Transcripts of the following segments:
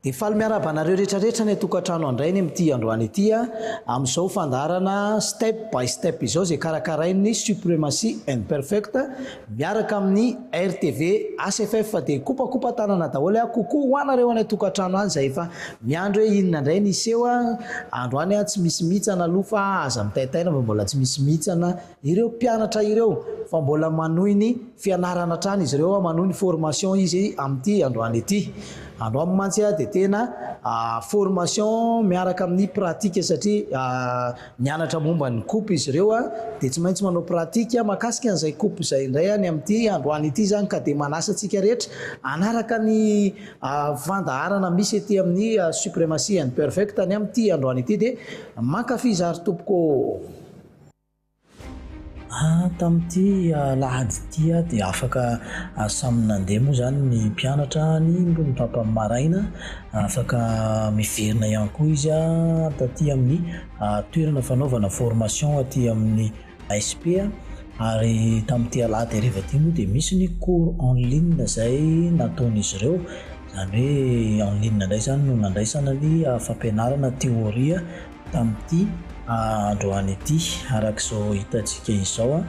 Dia faly miarahaba anareo rehetra rehetra any an-tokantrano andray ny amin'ity androany ity amin'izao fandaharana step by step izao izay karakarain'ny Supremacy and Perfect miaraka amin'ny RTV HFF dia kopakopa tanana daholo a coucou ho anareo any an-tokantrano any izay efa miandry hoe inona indray ny hiseho androany tsy misy mihitsana aloha fa aza mitaintaina fa mbola tsy misy mihitsana Ireo mpianatra ireo fa mbola manohy ny fianarana hatrany izy ireo, manohy ny formation izy amin'ity androany ity. Androany mantsy dia tena formation miaraka amin'ny pratique satria mianatra momba ny coupe izy ireo dia tsy maintsy manao pratique mahakasika an'izay coupe izay indray ny amin'ity androany ity izany ka dia manasa antsika rehetra hanaraka ny fandaharana misy ety amin'ny Supremacy and Perfect ny amin'ity androany ity dia mankafiza ary tompoko ô. Tamin'ity alahady ity aho dia afaka samy nandeha moa izany ny mpianatra ny tapany maraina, afaka miverina ihany koa izy taty amin'ny toerana fanaovana formation aty amin'ny ASP ary tamin'ity alahady hariva ity moa dia misy ny cours en ligne izay nataon'izy ireo, izany hoe en ligne indray izany no nandraisana ny fampianarana théorie. Tamin'ity androany ity, araka izao hitantsika izao,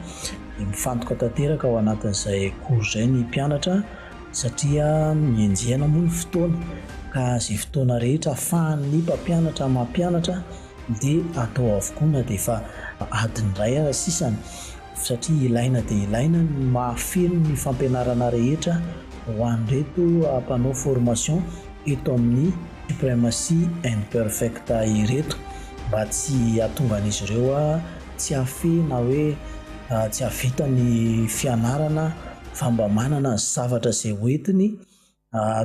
dia mifantoka tanteraka ao anatin'izay cours izay ny mpianatra satria mihenjehana moa ny fotoana ka izay fotoana rehetra ahafahan'ny mpampianatra mampianatra dia atao avokoa na dia efa adiny iray aza sisany satria ilaina dia ilaina ny mahafeno ny fampianarana rehetra ho an'ireto mpanao formation eto amin'ny Supremacy and Perfect ireto mba tsy hahatonga an'izy ireo tsy hahafehy na hoe tsy hahavita ny fianarana fa mba manana ny zavatra izay hoentiny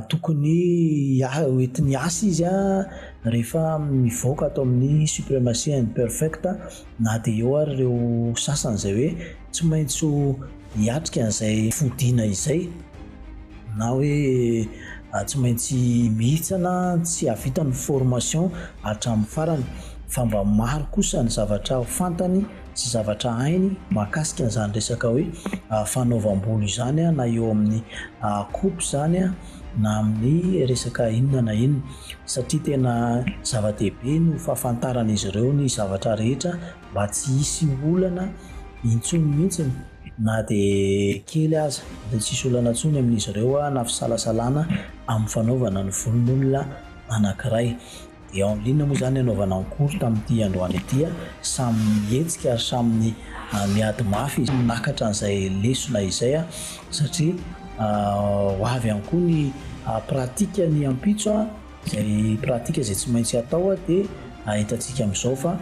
tokony hoentiny hiasa izy rehefa mivoaka ato amin'ny Supremacy and Perfect na dia eo ary ireo sasany izay hoe tsy maintsy ho hiatrika an'izay fodiana izay. Na hoe tsy maintsy mihitsana tsy hahavita ny formation hatramin'ny farany fa mba maro kosa ny zavatra fantany sy zavatra hainy mahakasika an'izany resaka hoe fanaovam-bolo izany na eo amin'ny coupe izany na amin'ny resaka inona na inona satria tena zava-dehibe ny ho fahafantaran'izy ireo ny zavatra rehetra mba tsy hisy olana intsony mihitsy. Na dia kely aza dia tsy hisy olana intsony amin'izy ireo na fisalasalana amin'ny fanaovana ny volon'olona anankiray. Dia en ligne moa izany hanaovana ny cours tamin'ity androany ity. Samy mihetsika ary samy miady mafy nakatra an'izay lesona izay satria ho avy ihany koa ny pratique ny ampitso. Izay pratique izay tsy maintsy atao dia ahitantsika amin'izao fa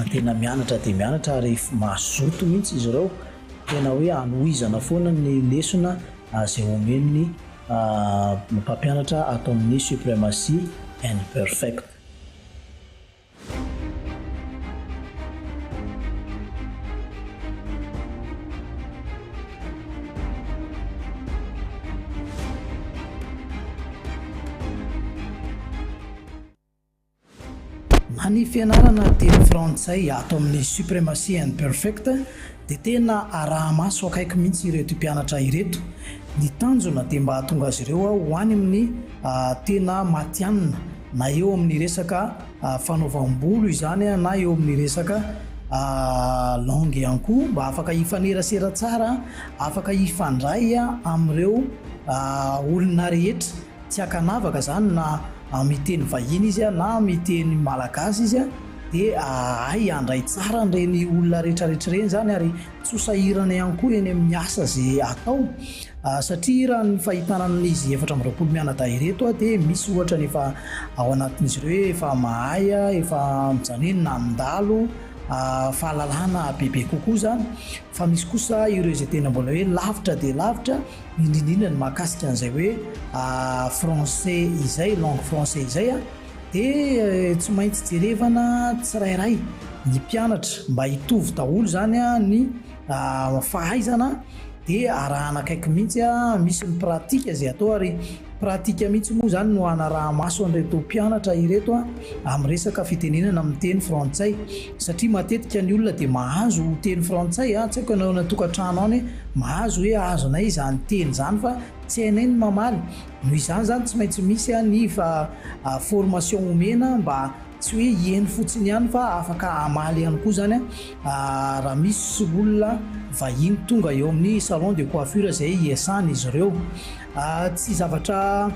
tena mianatra dia mianatra ary mazoto mihitsy izy ireo, tena hoe anohizana foana ny lesona izay omen'ny mpampianatra ato amin'ny Supremacy and Perfect. Na ny fianarana teny frantsay ato amin'ny Supremacy and Perfect dia tena araha-maso akaiky mihitsy ireto mpianatra ireto. Ny tanjona dia mba hahatonga azy ireo ho any amin'ny tena matihanina na eo amin'ny resaka fanaovam-bolo izany na eo amin'ny resaka langue ihany koa mba afaka hifanerasera tsara, afaka hifandray amin'ireo olona rehetra tsy ankanavaka izany na miteny vahiny izy na miteny malagasy izy dia hahay handray tsara an'ireny olona rehetrarehetra ireny izany ary tsy ho sahirana ihany koa eny amin'ny asa izay atao satria raha ny fahitana an'izy 24 mianadahy ireto dia misy ohatra ny efa ao anatin'izy ireo hoe efa mahay, efa izany hoe nandalo fahalalana bebe kokoa izany fa misy kosa ireo izay tena mbola hoe lavitra dia lavitra indrindra indrindra ny mahakasika an'izay hoe français izay, langue français izay. Dia tsy maintsy jerevana tsirairay ny mpianatra mba hitovy daholo izany ny fahaizana dia arahana akaiky mihitsy, misy ny pratique izay atao ary pratique mihitsy moa izany no hanaraha-maso an'ireto mpianatra ireto amin'ny resaka fitenenana amin'ny teny frantsay satria matetika ny olona dia mahazo teny frantsay, tsy haiko ianao any an-tokantrano any mahazo hoe azonay izany teny izany fa tsy hainay ny mamaly. Noho izany izany tsy maintsy misy ny formation omena mba tsy hoe hihaino fotsiny ihany fa afaka hamaly ihany koa izany raha misy olona vahiny tonga eo amin'ny salon de coiffure izay hiasana izy ireo. Tsy zavatra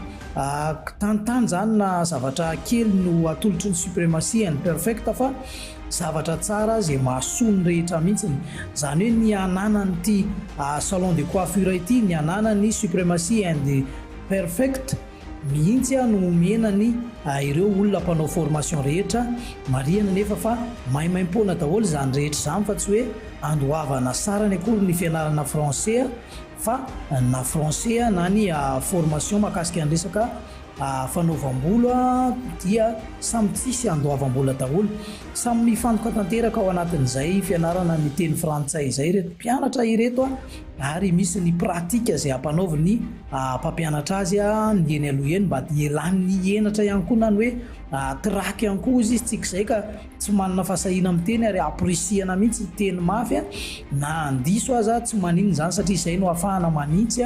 kitanitany izany na zavatra kely no atolotry ny Supremacy and Perfect fa zavatra tsara izay mahasoa ny rehetra mihitsy. Izany hoe ny ananan'ity salon de coiffure ity, ny ananan'ny Supremacy and Perfect mihitsy no omena ny ireo olona mpanao formation rehetra. Marihana anefa fa maimaimpoana daholo izany rehetra izany fa tsy hoe andoavana sarany akory ny fianarana français fa na français na ny formation mahakasika ny resaka fanaovam-bolo dia samy tsisy andoavam-bola daholo. Samy mifantoka tanteraka ao anatin'izay fianarana ny teny frantsay izay ireto mpianatra ireto ary misy ny pratique izay ampanaovin'ny mpampianatra azy ny eny aloha eny mba hialan'ny henatra ihany koa na ny hoe trac ihany koa hozy izy tsika izay ka tsy manana fahasahiana miteny ary amporisihana mihitsy hiteny mafy na handiso aza tsy maninona izany satria izay no ahafahana manitsy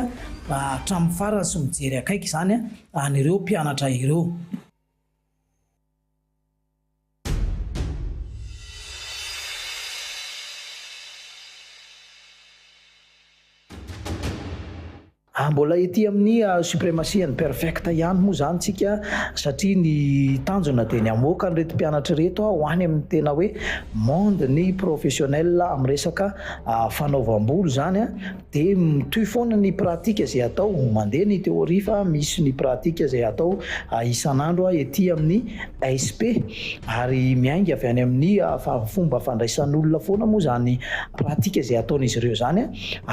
hatramin'ny farany sy mijery akaiky izany an'ireo mpianatra ireo. Mbola ety amin'ny Supremacy and Perfect ihany moa izany tsika satria ny tanjona dia ny hamoaka an'ireto mpianatra ireto ho any amin'ny tena hoe monde ny professionnel amin'ny resaka fanaovam-bolo izany dia mitohy foana ny pratique izay atao, mandeha ny théorie fa misy ny pratique izay atao isan'andro ety amin'ny SP ary miainga avy any amin'ny fomba fandraisan'olona foana moa izany pratique izay ataon'izy ireo izany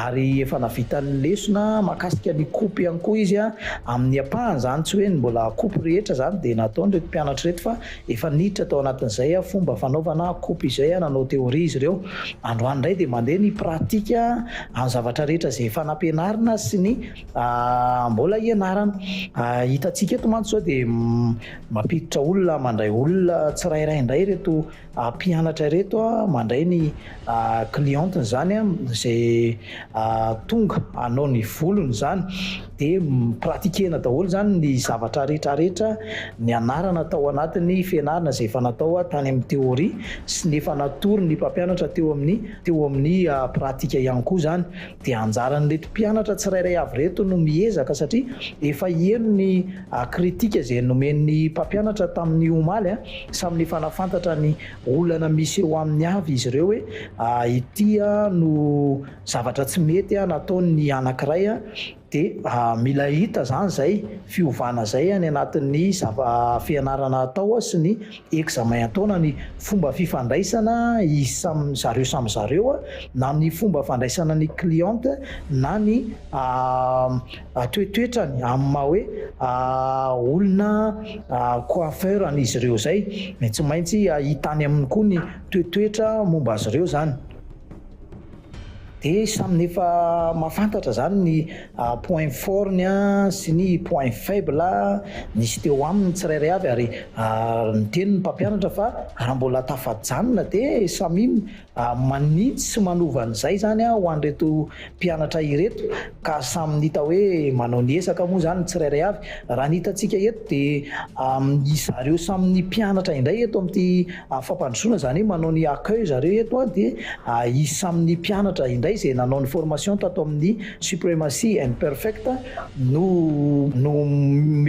ary efa navita ny lesona mahakasika ny coupe ihany koa izy amin'ny ampahany izany, tsy hoe ny mbola coupe rehetra izany dia nataon'ireto mpianatra ireto fa efa niditra tao anatin'izay fomba fanaovana coupe izay nanao théorie izy ireo. Androany indray dia mandeha ny pratique amin'ny zavatra rehetra izay efa nampianarina sy ny mbola hianarana. Hitantsika eto mantsy izao dia mampiditra olona, mandray olona tsirairay indray ireto mpianatra ireto, mandray ny cliente-ny izany izay tonga hanao ny volony izany. Dia mi-pratiquer-na daholo izany ny zavatra rehetra rehetra nianarana tao anatin'ny fianarana izay efa natao tany amin'ny théorie sy ny efa natoron'ny mpampianatra teo amin'ny teo amin'ny pratique ihany koa izany. Dia anjaran'ireto mpianatra tsirairay avy ireto no miezaka satria efa heno ny critique izay nomen'ny mpampianatra tamin'ny omaly, samy efa nahafantatra ny olana misy eo aminy avy izy ireo hoe ity no zavatra tsy mety nataon'ny anankiray dia mila hita izany izay fiovana izay any anatin'ny zava fianarana atao sy ny examen atao na ny fomba fifandraisana izy samy zareo samy zareo na ny fomba fandraisana ny cliente na ny toetoetrany amin'ny maha hoe olona coiffeur an'izy ireo izay tsy maintsy hita any aminy koa ny toetoetra momba azy ireo izany. Dia samy efa mahafantatra izany ny point fort-ny sy ny point faible nisy teo aminy tsirairay avy ary niteny ny mpampianatra fa raha mbola tafajanona dia samia manitsy sy manova an'izay izany ho an'ireto mpianatra ireto ka samy nita hoe manao ny ezaka moa izany ny tsirairay avy. Raha ny hitantsika eto dia zareo samy ny mpianatra indray eto amin'ity fampandrosoana izany hoe manao ny accueil zareo eto dia izy samy ny mpianatra indray izay nanao ny formation tato amin'ny Supremacy and Perfect no no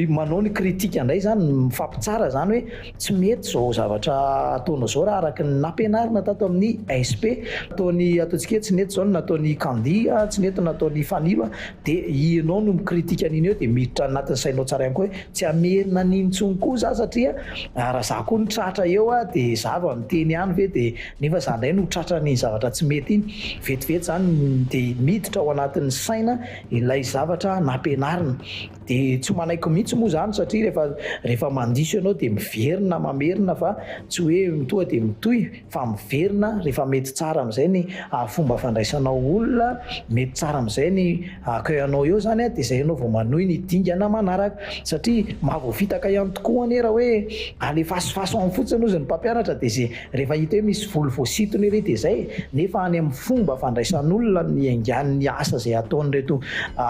manao ny critique indray izany, mifampitsara izany hoe tsy mety izao zavatra ataonao izao raha araka ny nampianarina tato amin'ny SP. Nataony ataontsika hoe tsy nety izao ny nataon'i Candy, tsy nety ny nataon'i Fanilo dia ianao no mi-critique an'iny eo dia miditra anatin'ny sainao tsara ihany koa hoe tsy hamerina an'iny intsony koa za satria raha za koa no tratra eo dia za vao miteny ihany ve dia nefa za indray no tratran'iny zavatra tsy mety iny. Vetivety izany dia miditra ao anatin'ny saina ilay zavatra nampianarina. Dia tsy manaiky mihitsy moa izany satria rehefa rehefa mandiso ianao dia miverina mamerina fa tsy hoe tonga dia mitohy fa miverina rehefa mety tsara amin'izay ny fomba fandraisanao olona, mety tsara amin'izay ny accueil anao eo izany dia izay ianao vao manohy ny dingana manaraka satria mahavoafitaka ihany tokoa anie raha hoe alefasofaso any fotsiny hozy ny mpampianatra dia izay rehefa hita hoe misy volo voasintona ery dia izay nefa any amin'ny fomba fandraisan'olona ny hiaingan'ny asa izay ataon'ireto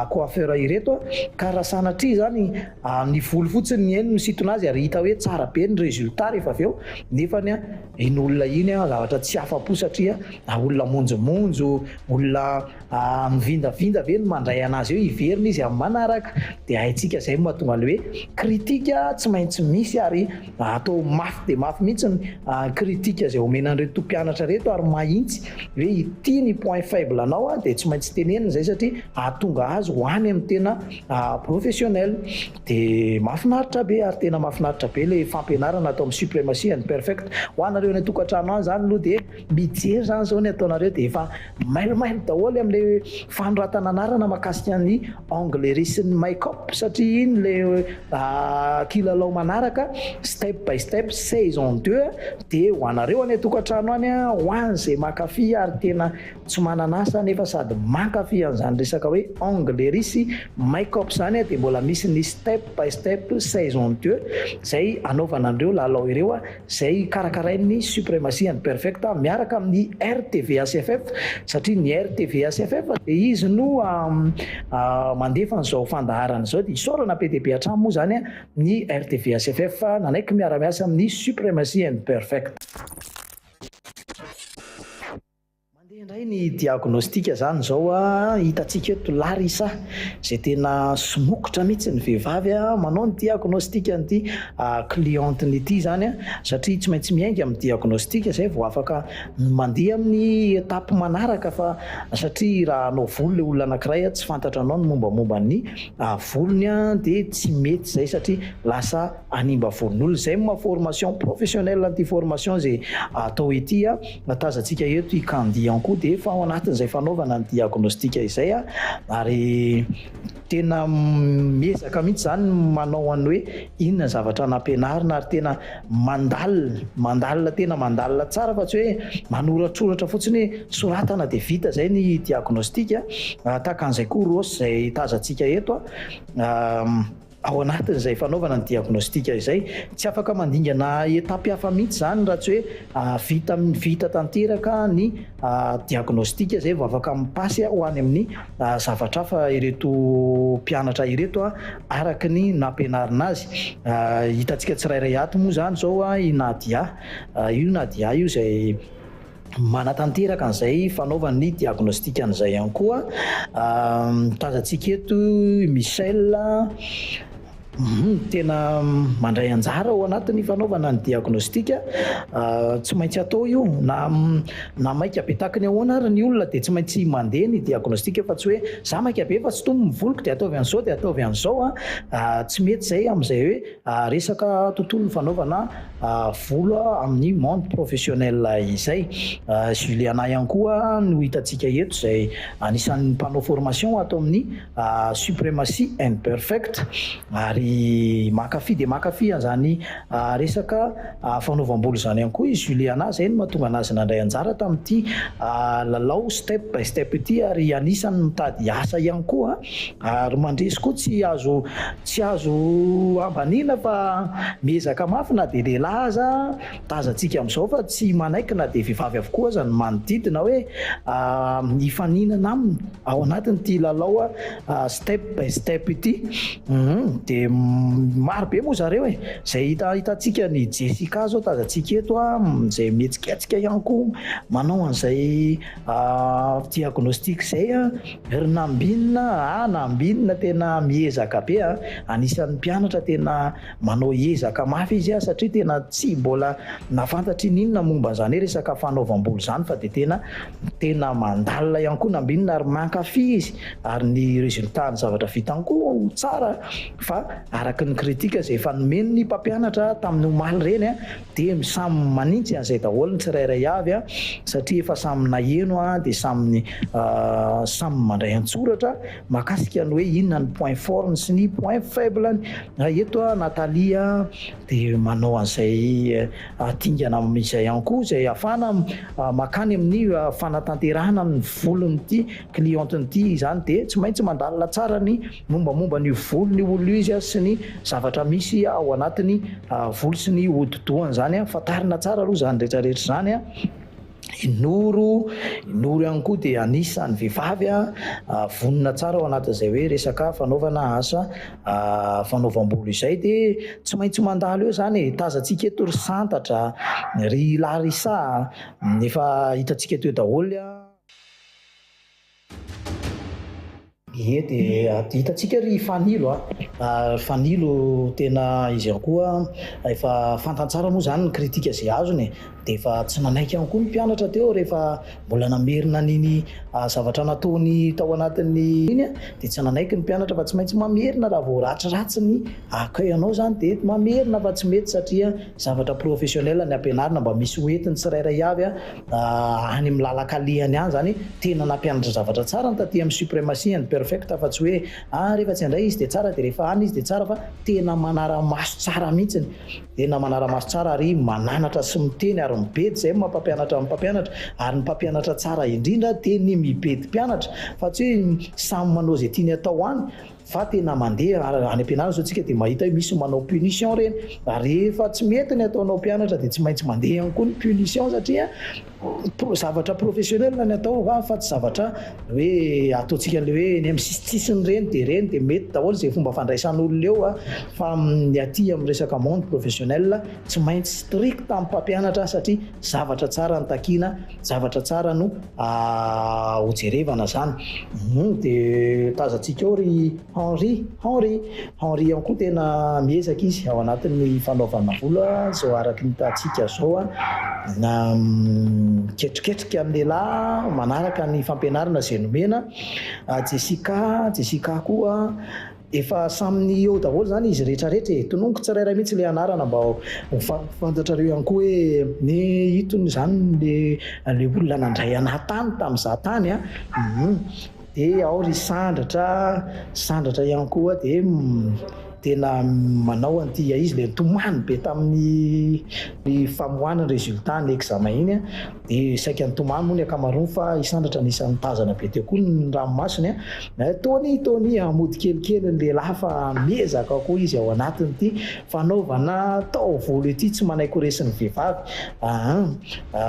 coiffeur ireto ka raha sanatria. sanatria izany ny volo fotsiny ny eny misintona azy ary hita hoe tsara be ny résultat rehefa avy eo nefany iny olona iny zavatra tsy afa-po satria olona monjomonjo, olona mivindavinda ve no mandray anazy eo, hiverina izy amin'ny manaraka, dia haintsika izay no mahatonga ilay hoe critique tsy maintsy misy ary atao mafy dia mafy mihitsy ny critique izay omena an'ireto mpianatra ireto ary mahintsy hoe ity ny point faible anao dia tsy maintsy tenenina izay satria hahatonga azy ho any amin'ny tena professionnel. Dia mahafinaritra be ary tena mahafinaritra be ilay fampianarana ato amin'ny Supremacy and Perfect. Ho anareo any an-tokantrano any izany aloha dia mijery izany izao ny ataonareo dia efa mailomailo daholo amin'ilay fanoratana anarana mahakasika ny onglerie sy ny make up satria iny ilay kilalao manaraka step by step saison deux dia ho anareo any an-tokantrano any, ho an'izay mankafy ary tena Tsy manana asa nefa sady mankafy an'izany resaka hoe onglerie sy make up izany dia mbola misy ny step by step saison deux izay anaovana an'ireo lalao ireo izay karakarain'ny Supremacy and Perfect miaraka amin'ny RTVHFF satria ny RTVHFF dia izy no mandefa an'izao fandaharana izao dia isaorana be dia be hatrany moa izany ny RTVHFF nanaiky miara-miasa amin'ny Supremacy and Perfect. Mandeha indray ny diagnostic zany zao a, hitantsika eto Larissa izay tena somokotra mihitsy ny vehivavy a, manao ny diagnostic an'ity cliente-ny ity zany a, satria tsy maintsy miainga amin'ny diagnostic zay vao afaka mandeha amin'ny étape manaraka fa satria raha hanao volo le olona anankiray a, tsy fantatranao ny mombamomba ny volony a, dia tsy mety zay satria lasa hanimba volon'olona, izay no maha formation professionnelle an'ity formation izay atao ity a. Tazantsika eto i Candy ihany koa dia efa ao anatin'izay fanaovana ny diagnostic izay ary tena miezaka mihitsy izany manao an'ny hoe inona ny zavatra nampianarina ary tena mandalina, mandalina tena mandalina tsara fa tsy hoe manoratsoratra fotsiny hoe soratana dia vita izay ny diagnostic. Tahaka an'izay koa Rossy izay tazantsika eto. Ao anatin'izay fanaovana ny diagnostic izay, tsy afaka mandingana étape hafa mihitsy izany raha tsy hoe vita vita tanteraka ny diagnostic izay vao afaka mi-passe ho any amin'ny zavatra hafa ireto mpianatra ireto araka ny nampianarina azy. Hitantsika tsirairay ato moa izany izao i Nadia, io Nadia io izay. Manatanteraka an'izay fanaovany ny diagnostic an'izay ihany koa. Tazantsika eto i Michel, tena mandray anjara ao anatin'ny fanaovana ny diagnostic. Tsy maintsy atao io na na maika be tahaky ny ahoana ary ny olona dia tsy maintsy mandeha ny diagnostic fa tsy hoe za maika be fa tsy tomo ny voloko dia ataovy an'izao dia ataovy an'izao. Tsy mety izay amin'izay hoe Resaka tontolon'ny fanaovana volo amin'ny monde professionnel izay. Juliana ihany koa no hitantsika eto izay anisan'ny mpanao formation ato amin'ny Supremacy and Perfect ary mankafy dia mankafy an'izany resaka fanaovam-bolo izany ihany koa i Juliana, izay no mahatonga anazy nandray anjara tamin'ity lalao step by step ity ary anisan'ny mitady asa ihany koa. Ary mandresy koa tsy azo tsy azo ambaniana fa miezaka mafy na dia lehilahy aza, tazantsika amin'izao fa tsy manaiky na dia vehivavy avokoa aza ny manodidina hoe hifaninana aminy ao anatin'ity lalao step by step ity. Dia maro be moa zareo e! Izay hita hitantsika ny Jessica izao tazantsika eto izay mihetsiketsika ihany koa manao an'izay diagnostic izay an. Ry Nambinina a! Nambinina tena miezaka be a! Anisan'ny mpianatra tena manao ezaka mafy izy a! Satria tena tsy mbola nahafantatry n'inona momba an'izany hoe resaka fanaovam-bolo izany fa dia tena tena mandalina ihany koa Nambinina ary mankafy izy ary ny résultat ny zavatra vitany koa tsara fa araka ny critique izay efa nomen'ny mpampianatra tamin'ny omaly ireny a! Dia samy manintsy an'izay daholo ny tsirairay avy satria efa samy naheno dia samy samy mandray an-tsoratra mahakasika ny hoe inona ny point fort-ny sy ny point faible-ny. Eto Nathalie dia manao an'izay dingana izay ihany koa izay ahafahana mankany amin'ny fanatanterahana ny volon'ity cliente-ny ity izany dia tsy maintsy mandalina tsara ny mombamomba an'io volon'io olona io izy sy ny zavatra misy ao anatin'ny volo sy ny hodi-dohany izany. Fantarina tsara aloha izany rehetra rehetra izany. I Noro, i Noro ihany koa dia anisan'ny vehivavy vonona tsara ao anatin'izay hoe resaka fanaovana asa fanaovam-bolo izay dia tsy maintsy mandalo eo izany e! Tazantsika eto ry Santatra, ry Larissa, efa hitantsika teo daholo. Ie dia hitantsika ry Fanilo a! Ry Fanilo tena izy ihany koa efa fantany tsara moa izany ny critique izay azony e! Dia efa tsy nanaiky ihany koa ny mpianatra teo rehefa mbola namerina an'iny zavatra nataony tao anatin'ny iny dia tsy nanaiky ny mpianatra fa tsy maintsy mamerina raha vao ratsiratsy ny accueil anao izany dia mamerina fa tsy mety satria zavatra professionnel ny ampianarina mba misy ho entiny tsirairay avy any amin'ny lalan-kalehany any izany tena nampianatra zavatra tsara ny taty amin'ny suprematie and perfect fa tsy hoe ah rehefa tsy handray izy dia tsara dia rehefa any izy dia tsara fa tena manara-maso tsara mihitsiny tena manara-maso tsara ary mananatra sy miteny ary mibedy izay no maha mpampianatra ny mpampianatra ary ny mpampianatra tsara indrindra dia ny mibedy mpianatra fa tsy hoe samy manao izay tiany atao any Fa tena mandeha ary any am-pianarana izao tsika dia mahita hoe misy manao punition ireny, ary rehefa tsy mety ny ataonao mpianatra dia tsy maintsy mandeha ihany koa ny punition satria zavatra professionnel ny atao fa tsy zavatra hoe ataontsika an'ilay hoe eny amin'ny sisintsisiny ireny dia ireny dia mety daholo izay fomba fandraisan'olona eo fa ny aty amin'ny resaka monde professionnel tsy maintsy strict amin'ny mpampianatra satria zavatra tsara no takiana, zavatra tsara no hojerevana zany. Humm de tazantsika eo ry Henri, Henri, Henri ihany koa tena miezaka izy ao anatin'ny fanaovana vola zao araka ny hitantsika zao an, na miketriketrika ny lehilahy manaraka ny fampianarana izay nomena, Jessica, Jessica koa Efa samy ny eo daholo zany izy rehetra rehetra e! Tononiko tsirairay mihitsy le anarana mba ho fantatrareo ihany koa hoe ny itony zany le le olona nandray anah tany tamin'izaho tany an! Hum de ao ry Sandratra, Sandratra ihany koa de tena manao an'ity izy le nitomany be tamin'ny ny famoahana ny résultat ny examen iny an! Dia saika nitomany moa ny ankamaroany fa i Sandratra anisan'ny nitazana be teo koa ny ranomasony a! Tony, Tony a! Mody kelikely ny lehilahy fa miezaka koa izy ao anatin'ity fanaovana taovolo ity, tsy manaiky ho resin'ny vehivavy aa!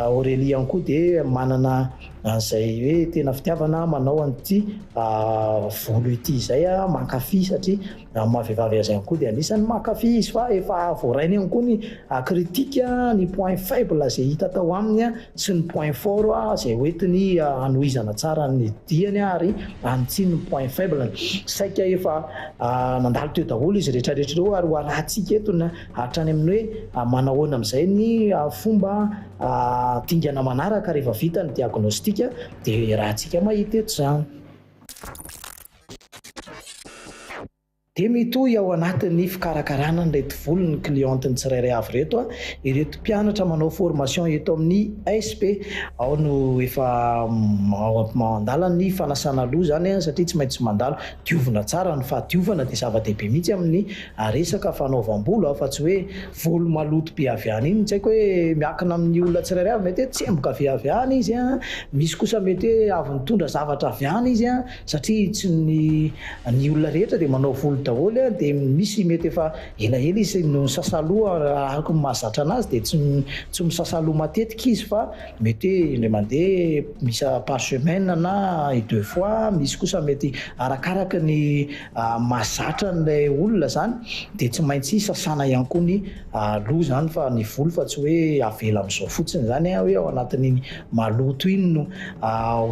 Aurélie ihany koa dia manana an'izay hoe tena fitiavana manao an'ity volo ity izay a! Mankafy satria Amin'ny maha vehivavy azy ihany koa dia anisan'ny mankafy izy fa efa voarainy ihany koa ny critique, ny point faible izay hita tao aminy sy ny point fort izay hoentiny hanohizana tsara ny diany ary hanitsiany ny point faible-ny. Saika efa nandalo teo daholo izy rehetra rehetra ireo ary ho arahantsika eto ny hatrany amin'ny hoe manahoana amin'izay ny fomba dingana manaraka rehefa vita ny diagnostic dia iarahantsika mahita eto izany. Dia mitohy ao anatin'ny fikarakarana an'ireto volon'ny cliente-ny tsirairay avy ireto ireto mpianatra manao formation eto amin'ny ASP. Ao no efa ao an-dalana ny fanasana loha izany satria tsy maintsy mandalo. Diovina tsara ny fahadiovana dia zava-dehibe mihitsy amin'ny resaka fanaovam-bolo fa tsy hoe volo maloto be avy any iny. Tsy haiko hoe miankina amin'ny olona tsirairay avy mety hoe tsemboka be avy any izy, misy kosa mety hoe avy nitondra zavatra avy any izy. Satria tsy ny ny olona rehetra dia manao volo daholo dia misy mety efa elaela izy no nisasa loha araka ny mahazatra anazy dia tsy tsy misasa loha matetika izy fa mety hoe indray mandeha isa par semaine na deux fois, misy kosa mety arakaraka ny mahazatra an'ilay olona zany dia tsy maintsy sasana ihany koa ny loha zany fa ny volo fa tsy hoe avela amin'izao fotsiny zany hoe ao anatin'iny maloto iny no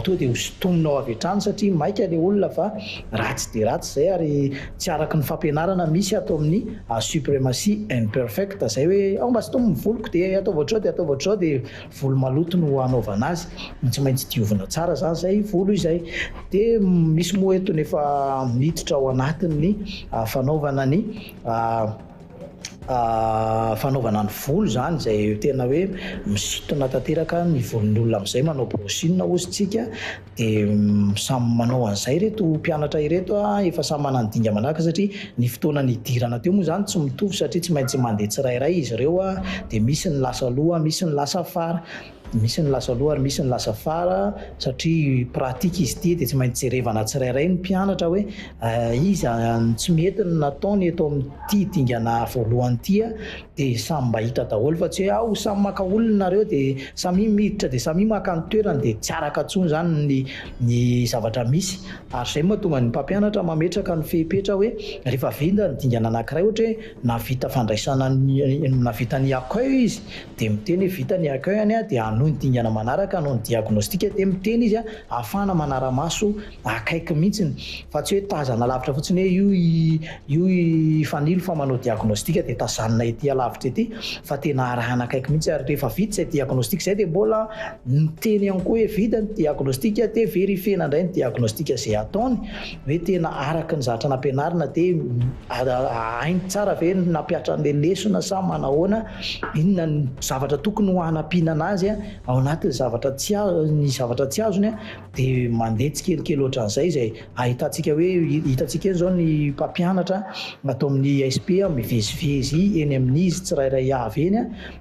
tonga dia hosintominao avy hatrany satria maika ilay olona fa ratsy dia ratsy izay ary tsy araka ny fampianarana misy ato amin'ny suprematie imperfecte izay hoe ao mba sintomy ny voloko dia ataovy ohatr'izao dia ataovy ohatr'izao dia volo maloto no hanaovana azy, tsy maintsy diovina tsara izany izay volo izay. Dia misy moa eto ny efa miditra ao anatin'ny fanaovana ny Fanaovana ny volo izany izay tena hoe misintona tanteraka ny volon'ny olona amin'izay manao brushing hozy tsika dia samy manao an'izay ireto mpianatra ireto efa samy manana ny dinga manaraka satria ny fotoana nidirana teo moa izany tsy mitovy satria tsy maintsy mandeha tsirairay izy ireo dia misy ny lasa aloha misy ny lasa afara. Misy ny lasa aloha ary misy ny lasa afara satria pratique izy ity dia tsy maintsy jerevana tsirairay ny mpianatra hoe iza no tsy mety ny nataony eto amin'ity dingana voalohany ity. dia samy mba hita daholo fa tsy hoe ao samy maka olona nareo dia samia miditra dia samia maka ny toerany dia tsy araka intsony izany ny ny zavatra misy. Ary izay no mahatonga ny mpampianatra mametraka ny fepetra hoe rehefa vita ny dingana anankiray ohatra hoe nahavita fandraisana ny nahavita ny accueil izy dia miteny hoe vita ny accueil-ny dia hanohy ny dingana manaraka hanao ny diagnostic dia miteny izy ahafahana manara-maso akaiky mihitsiny fa tsy hoe tazana lavitra fotsiny hoe io i io i Fanilo fa manao diagnostic dia tazanina ety alavitra ety fa tena arahana akaiky mihitsy ary rehefa vita izay diagnostic izay dia mbola miteny ihany koa hoe vita ny diagnostic dia verifier-na indray ny diagnostic izay ataony hoe tena araka ny zavatra nampianarina dia hainy tsara ve ny nampiatra an'ilay lesona sa manahoana, inona ny zavatra tokony ho hanampiana anazy ao anatin'ny zavatra tsy ny zavatra tsy azony dia mandeha tsikelikely ohatran'izay izay ahitantsika hoe hitantsika eny izao ny mpampianatra ato amin'ny ISP mivezivezy eny amin'izy tsirairay avy eny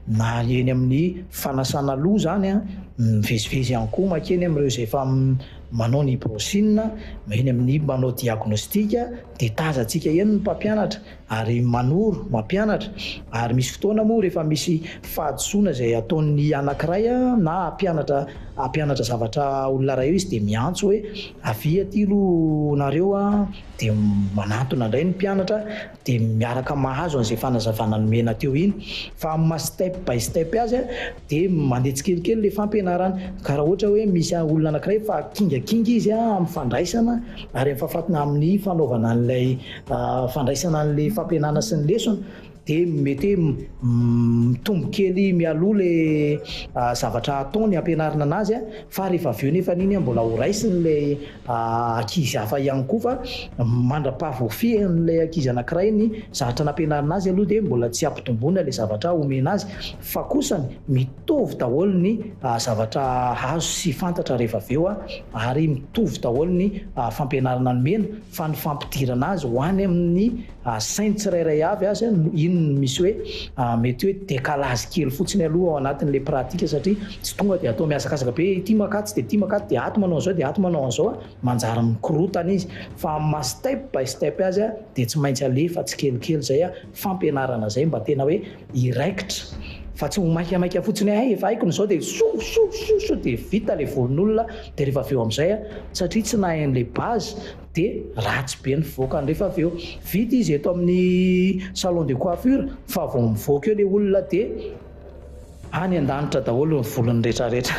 na eny amin'ny fanasana loha izany mivezivezy ihany koa mankeny amin'ireo izay efa manao ny brushing, eny amin'ny manao diagnostic dia tazantsika eny ny mpampianatra ary manoro, mampianatra ary misy fotoana moa rehefa misy fahadisoana izay ataon'ny anankiray na hampianatra hampianatra zavatra olona iray eo izy dia miantso hoe avia aty aloha nareo dia manantona indray ny mpianatra dia miaraka mahazo an'izay fanazavana nomena teo iny fa amin'ny maha step by step azy dia mandeha tsikelikely ilay fampianarana ka raha ohatra hoe misy olona anankiray fa kingakinga izy amin'ny fandraisana ary amin'ny fahafatina amin'ny fanaovana an'ilay fandraisana an'ilay fampianarana sy ny lesona dia mety hoe mitombo kely mialoha ilay zavatra ataony ampianarina anazy fa rehefa avy eo nefa iny mbola ho raisiny ilay ankizy hafa ihany koa fa mandra-pahavoafehin'ilay ankizy anankiray ny zavatra nampianarina azy aloha dia mbola tsy ampitomboina ilay zavatra omena azy fa kosany mitovy daholo ny zavatra azo sy fantatra rehefa avy eo ary mitovy daholo ny fampianarana nomena fa ny fampidirana azy ho any amin'ny sainy tsirairay avy aza iny no misy hoe mety hoe décalage kely fotsiny aloha ao anatin'ilay pratique satria tsy tonga dia atao mihazakazaka be ity makatsy dia ity makatsy dia ato manao an'izao dia ato manao an'izao manjary mikorotana izy fa amin'ny maha step by step azy dia tsy maintsy alefa tsikelikely izay fampianarana izay mba tena hoe hiraikitra fa tsy ho maikamaika fotsiny hoe hay efa haiko ny izao dia so so so so dia vita ilay volon'olona dia rehefa avy eo amin'izay satria tsy nahay an'ilay base dia ratsy be ny vokany rehefa avy eo. Vita izy eto amin'ny salon de coiffure fa vao mivoaka eo ilay olona dia any an-danitra daholo ny volony retraretra.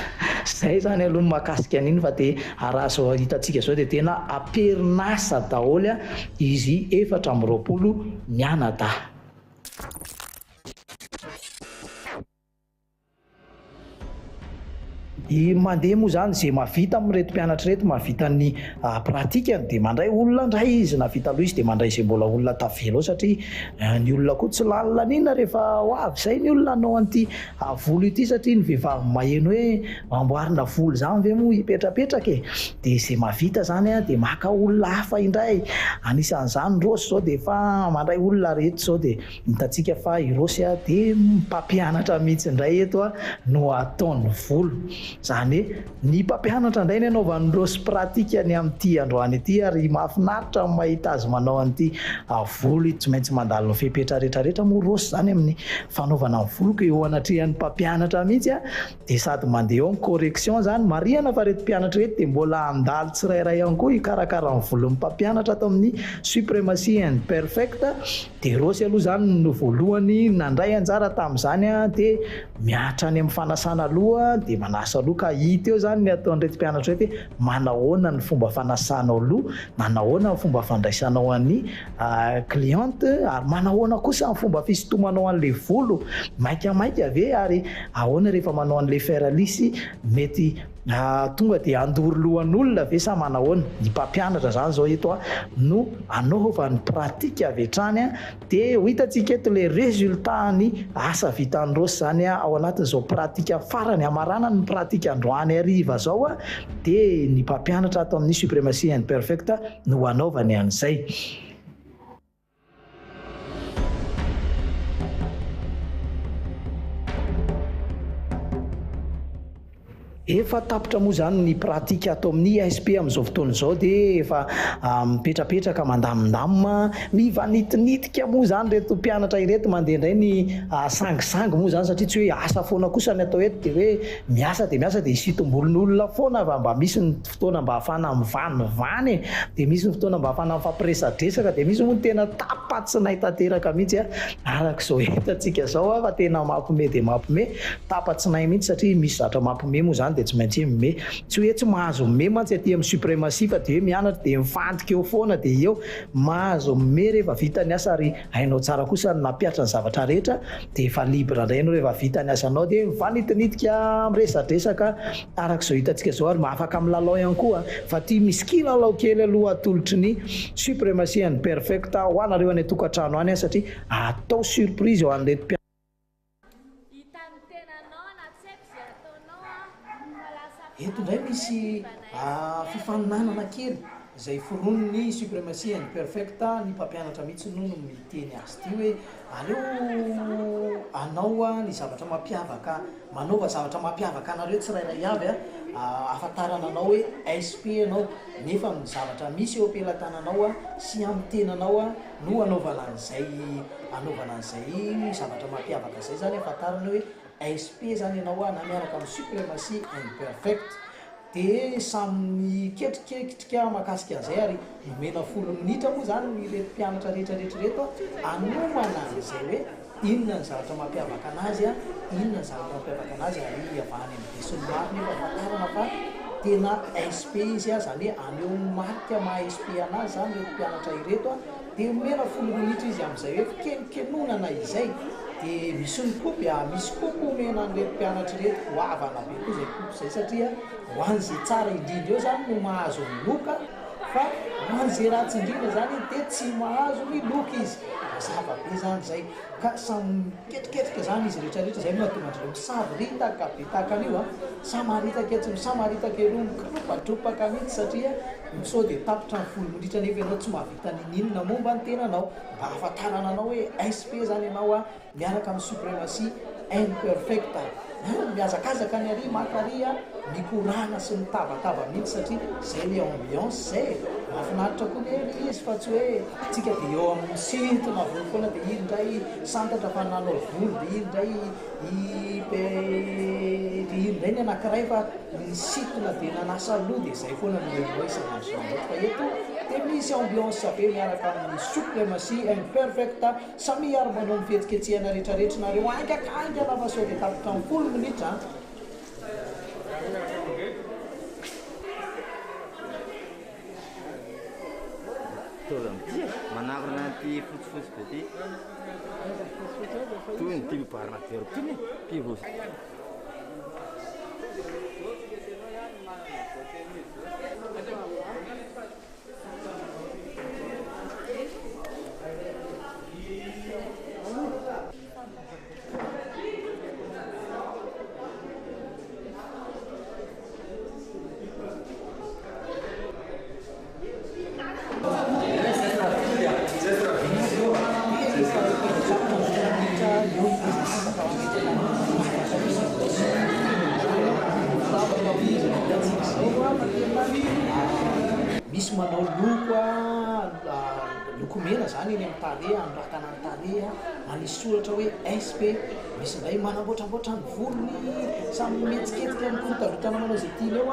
Izay izany aloha ny mahakasika an'iny fa dia raha izao hitantsika izao dia tena am-perinasa daholo izy 24 mianadahy. I mandeha moa izany izay mahavita amin'ireto mpianatra ireto mahavita ny pratikany dia mandray olona indray izy, nahavita aloha izy dia mandray izay mbola olona tavela ao satria ny olona koa tsy lany laniana rehefa ho avy izay ny olona hanao an'ity volo ity satria ny vehivavy maheno hoe amboarina volo izany ve moa hipetrapetraka e! dia izay mahavita izany dia maka olona hafa indray, anisan'izany Rossy izao dia efa mandray olona rehetra izao dia Hitantsika fa i Rossy dia mpampianatra mihitsy indray eto no ataony volo. Izany hoe ny mpampianatra indray ny anaovan'i Rossy pratique ny amin'ity androany ity ary mahafinaritra ny mahita azy manao an'ity volo ity. Tsy maintsy mandalo ny fepetra rehetrarehetra moa Rossy izany amin'ny fanaovana ny volo ka eo anatrehan'ny mpampianatra mihitsy dia sady mandeha eo ny correction izany. Marihana fa ireto mpianatra ireto dia mbola handalo tsirairay ihany koa hikarakara ny volon'ny mpampianatra ato amin'ny Supremacy and Perfect. Dia Rossy aloha izany no voalohany nandray anjara tamin'izany dia mihatra any amin'ny fanasana loha dia manasa loha ka hita eo izany ny ataon'ireto mpianatra ireto hoe manahoana ny fomba fanasanao loha, manahoana ny fomba fandraisanao an'ny cliente ary manahoana kosa ny fomba fisintomanao an'ilay volo, maikamaika ve ary ahoana rehefa manao an'ilay fer lisse mety Tonga dia handoro lohan'olona ve sa manahoana? Ny mpampianatra zany zao eto no anaovany pratique avy hatrany dia ho hitantsika eto ilay résultat ny asa vitan'i Rossy zany ao anatin'izao pratique farany hamaranany ny pratique androany hariva zao dia ny mpampianatra ato amin'ny Supremacy and Perfect no hanaovany an'izay. Efa tapitra moa izany ny pratique ato amin'ny ISP amin'izao fotoana izao dia efa mipetrapetraka mandamindamina, mivanitinitika moa izany ireto mpianatra ireto mandeha indray ny sangisangy moa izany satria tsy hoe asa foana kosa ny atao eto dia hoe miasa dia miasa dia hisintom-bolon'olona foana fa mba misy ny fotoana mba ahafahana mivanivany e! dia misy ny fotoana mba ahafahana mifampiresadresaka dia misy moa ny tena tapa-tsinay tanteraka mihitsy araka izao hitantsika izao fa tena mampime dia mampime. Tapa-tsinay mihitsy satria misy zatra mampime moa izany dia tsy maintsy hoe mime. Tsy hoe tsy mahazo mime mantsy aty amin'ny suprematie fa dia hoe mianatra dia mifantika eo foana dia eo. Mahazo mime rehefa vita ny asa ary hainao tsara kosa ny mampihatra ny zavatra rehetra dia efa libre indray ianao rehefa vita ny asanao dia mifanitinitika miresadresaka araka izao hitantsika izao ary afaka milalao ihany koa fa ity misy kilalao kely aloha atolotry ny suprematie and perfect ho anareo any an-tokantrano any satria atao surprise ho an'ireto mpianatra Hitan'ny tenanao na tsy haiko izay ataonao an, fa lasa Eto indray misy fifaninanana kely izay foronin'ny Supremacy and Perfect, ny mpampianatra mihitsy no no miteny azy ity hoe aleo anao ny zavatra mampiavaka, manaova zavatra mampiavaka anareo tsirairay avy ahafantarana anao hoe SP ianao nefa ny zavatra misy eo am-pelatananao sy amin'ny tenanao no anaovana an'izay anaovana an'izay zavatra mampiavaka izay zany ahafantarana hoe SP zany ianao na miaraka amin'ny Supremacy and Perfect de samy miketriketrika mahakasika an'izay ary nomena folo minitra moa zany ireto mpianatra rehetra rehetra ireto hanomana an'izay hoe inona ny zavatra mampiavaka anazy inona ny zavatra mampiavaka anazy ary hiavahany amin'ny besinimaro nefa ahafantarana fa tena SP izy izany hoe haneho ny marika maha SP anazy izany ireto mpianatra ireto dia omena folo minitra izy amin'izay hoe fikenokenonana izay dia misy ny kopy misy kopy omena an'ireto mpianatra ireto goavana be koa izay kopy izay satria ho an'izay tsara indrindra eo izany no mahazo ny loka fa ho an'izay ratsy indrindra izany dia tsy mahazo ny loka izy mazava be izany izay ka samy miketriketrika izany izy rehetra rehetra izay no mahatonga an-dry zareo misavoritaka be tahaka an'io an, samaritaka etsy misamaritaka eroa mikoropadropaka mihitsy satria sao dia tapitra ny folo minitra nefa ianao tsy mahavita ninininona momba ny tenanao mba ahafantarana anao hoe SP izany ianao an. Miaraka amin'ny suprematie imperfecta hein! Mihazakazaka ny ary maka ary a! Mikorana sy mitabataba mihitsy satria zay le ambiance zay e! Mahafinaritra koa ne le izy fa tsy hoe tsika de eo amin'ny misintona volo foana de iny ndray santatra fa nanao volo de iny ndray i iny ndray ny anakiray fa nisintona de nanasa loha de zay foana no henoinao isan'andro isan'andro fa eto de misy ambiance be miaraka amin'ny suprematie imperfecta. Samia ary manao ny fihetsiketsehana retraretra nareo haingaka haingana fa sao dia tapitra ny folo minitra an. Mitovy amin'ity e, manarona an'ity fotsifotsy be ity. Toy ny ity mibarina very ity e, pivot. Misy manao loko loko mena zany eny amin'ny tarehy, anoratana ny tarehy, manisy soratra hoe SP, misy indray manamboatramboatra ny volony, samy mihetsiketsika mikorontandrotana manao izay tiany eo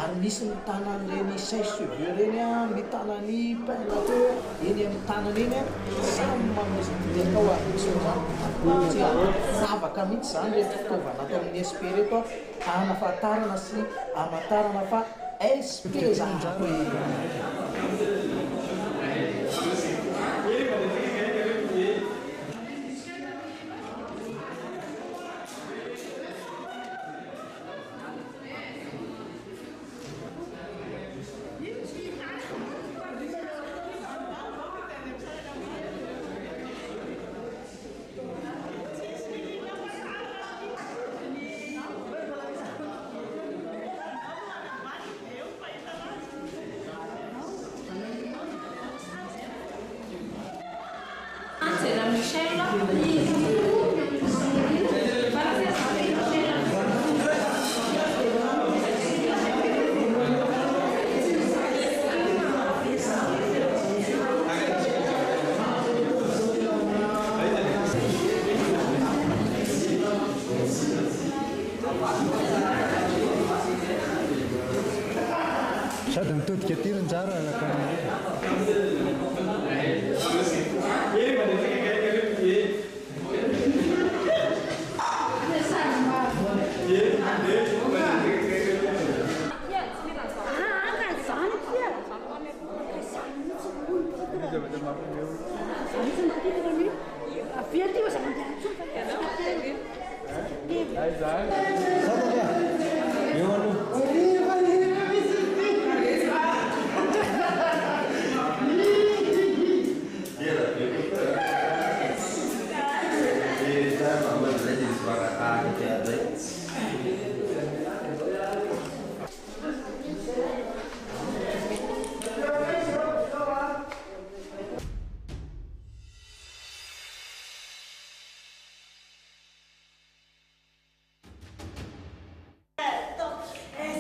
ary misy mitana an'ireny sèche cheveux ireny, mitana ny pain à queue eny amin'ny tanana eny, samy manao izay tiany atao ary misy moa zany miravaka mihitsy izany ireto fitaovana ato amin'ny SP ireto. Anafatarana sy amatarana fa SP zany e! Sady mitodika aty ry Njara araka ny.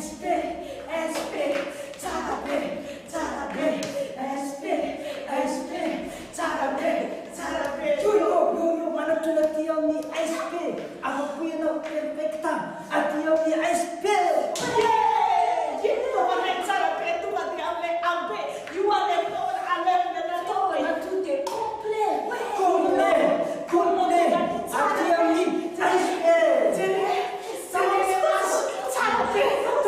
SP SP tsara be tsara be SP SP tsara be tsara be io io io io manatona aty amin'ny SP afa-po ianao perfecta aty amin'ny SP ye io mahay tsara be tonga dia amin'ilay AB io aleo aleo natao e Tout est complet. complet complet aty amin'ny SP tsara be tonga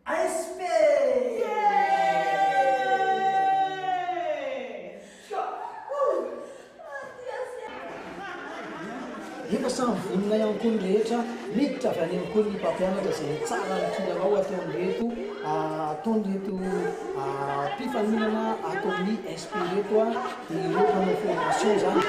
SP! Efa samy vonona ihany koa ny rehetra, miditra avy any ihany koa ny mpampianatra izay tsara ny kilalao ataon'ireto ataon'ireto mpifaninana ato amin'ny SP ireto dia ireo mpanao formation izany.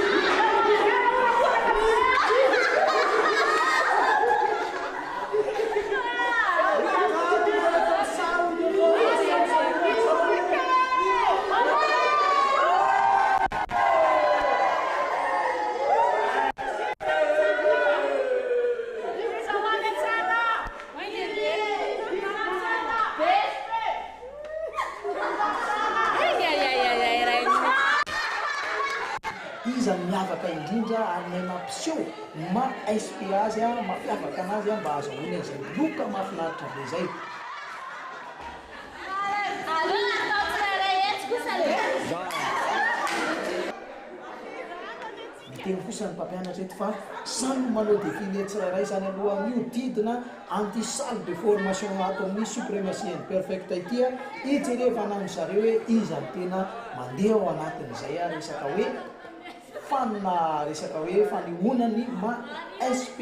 Iza no miavaka indrindra ary mahay mampiseho ny maha SP azy, mampiavaka anazy mba hahazahoany an'izay loka mahafinaritra be izay. Miteny kosa ny mpampianatra eto fa samy manao défilé tsirairay izany aloha mihodidina an'ity salle de formation ato amin'ny Supremacy and Perfect ity hijerevana amin-dry zareo hoe iza no tena mandeha ao anatin'izay resaka hoe fanina resaka hoe fanehoana ny maha SP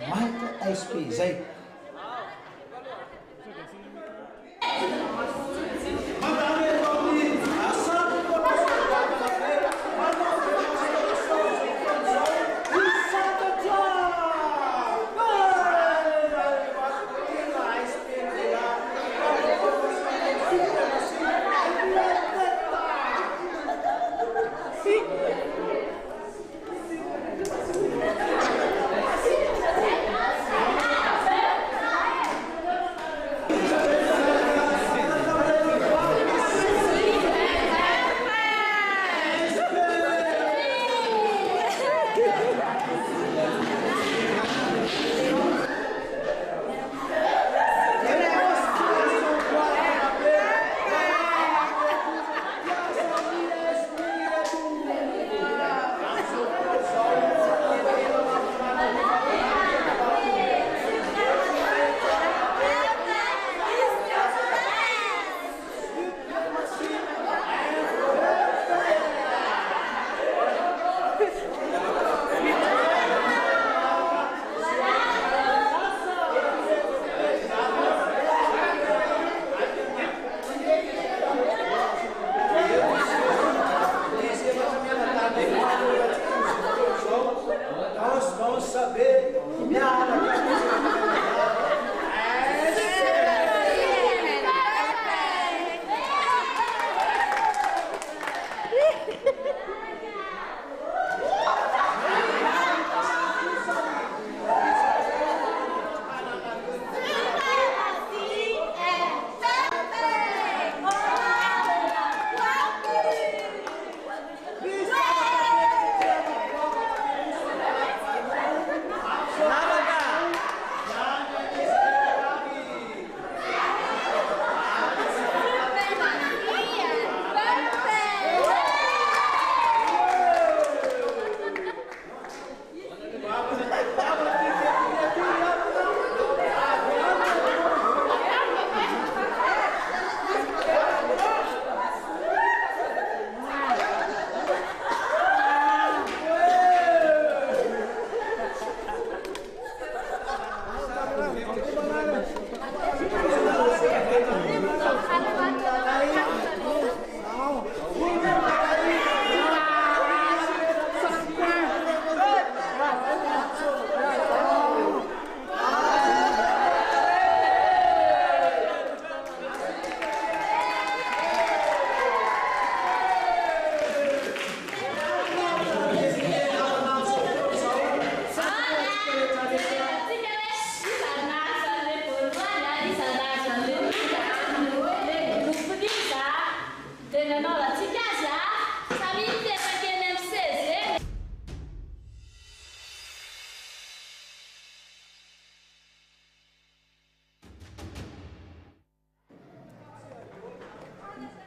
marque SP izay.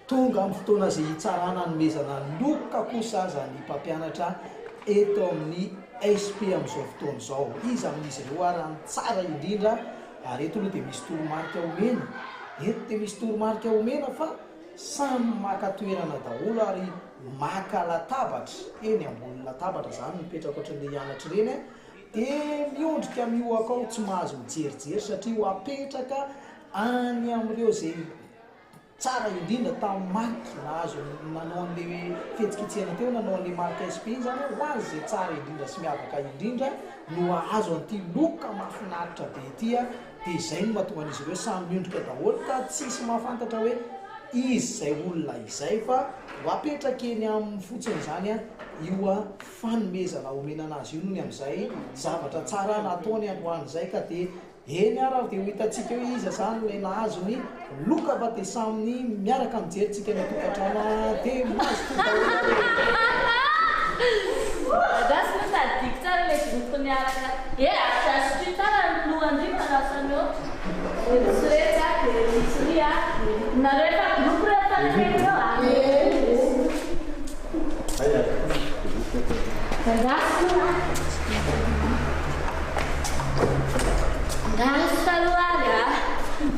Tonga amin'ny fotoana izay hitsarana hanomezana loka kosa aza ny mpampianatra eto amin'ny SP amin'izao fotoana izao. Iza amin'izy ireo ary ny tsara indrindra? Ary eto aloha dia misy toromarika omena. Eto dia misy toromarika omena fa samy maka toerana daholo ary maka latabatra, eny ambony latabatra izany mipetraka ohatran'ilay hianatra ireny an, dia miondrika mihohaka ao tsy mahazo mijerijery satria ho apetraka any amin'ireo izay Tsara indrindra tamin'ny marika nahazo nanao an'ilay fihetsiketsehana teo, nanao an'ilay marika SP iny izany hoe ho azy izay tsara indrindra sy miavaka indrindra no hahazo an'ity loka mahafinaritra be ity a, dia izay no mahatonga an'izy ireo samy miondrika daholo ka tsisy mahafantatra hoe iza izay olona izay fa ho apetraka eny aminy fotsiny izany a io fanomezana omena an'azy io nony amin'izay zavatra tsara nataony androany izay ka dia Eny ary ary dia ho hitantsika eo iza zany ilay nahazo ny loka fa dia samy miaraka mijery tsika any an-tokantrano a dia mazotoa daholo ary e! Gasy moa tadidiko tsara ilay groupe niaraka e azo tsara ny lohan-dry fa lasa mihoatra dia misy retsy a dia misy ry a nareo efa groupe reo efa nakaiky reo a Andraso aloha. Andraso aloha ary a.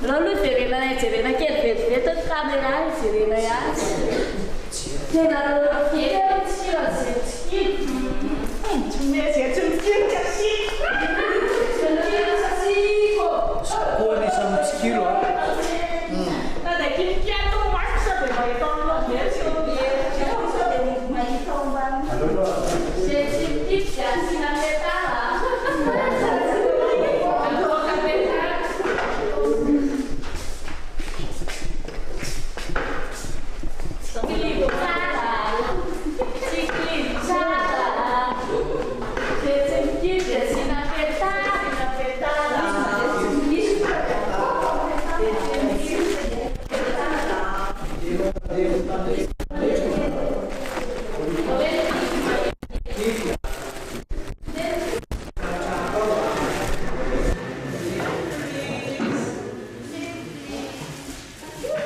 Aleo aloha jerenay jerena kely vetivety ny caméra hijerenay azy. Tena tena mitsikilo an'izay mitsikilo. Izay tsy mitsikilo tsy asiako. Tsy mitsikilo tsy asiako. Za koa anisan'ny mitsikilo a.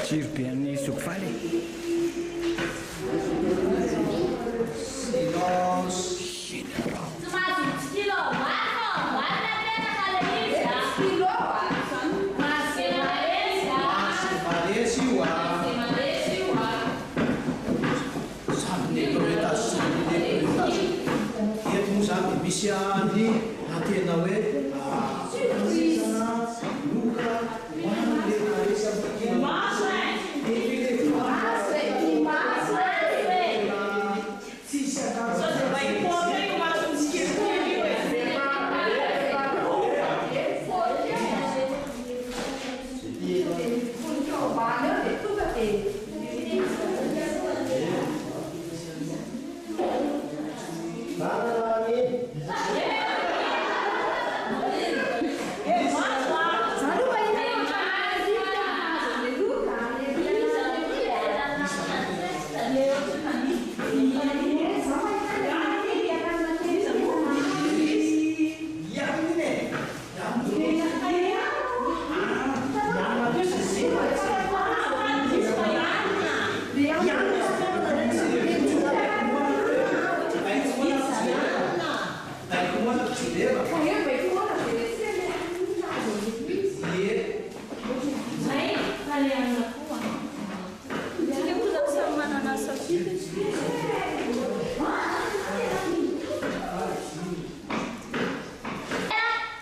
Jiro be an'i Zoky Faly e. Silence. Tsy mahazo mitsikilo ao ambany fa ao ambany ny apetraka le izy a. Tena maresy a. Maresy io a. Maresy io a. Samy ny premier étage sy ny premier étage. Eto moa izany dia misy ny tena hoe fanomezana loka ho an'ilay mparesy amin'ny défilé. Tsisy akanjo.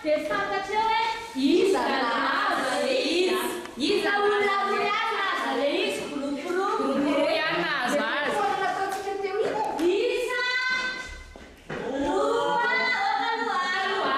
Dia fantatreo hoe iza nahazo le izy. Iza olona roa ihany nahazo le izy, groupe roa. Groupe roa ihany nahazo azy. Isa roa, aoka aloha.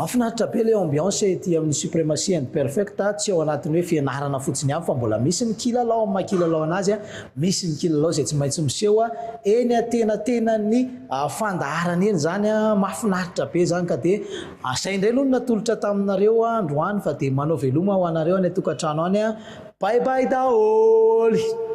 Mahafinaritra be ilay ambiance ety amin'ny Supremacy and Perfect, tsy ao anatin'ny hoe fianarana fotsiny ihany fa mbola misy ny kilalao amin'ny maha kilalao anazy, misy ny kilalao izay tsy maintsy miseho eny antenatenan'ny fandaharana eny izany, mahafinaritra be izany ka dia izay indray aloha no natolotra taminareo androany fa dia manao veloma ho anareo any an-tokantrano any, bye bye daholo!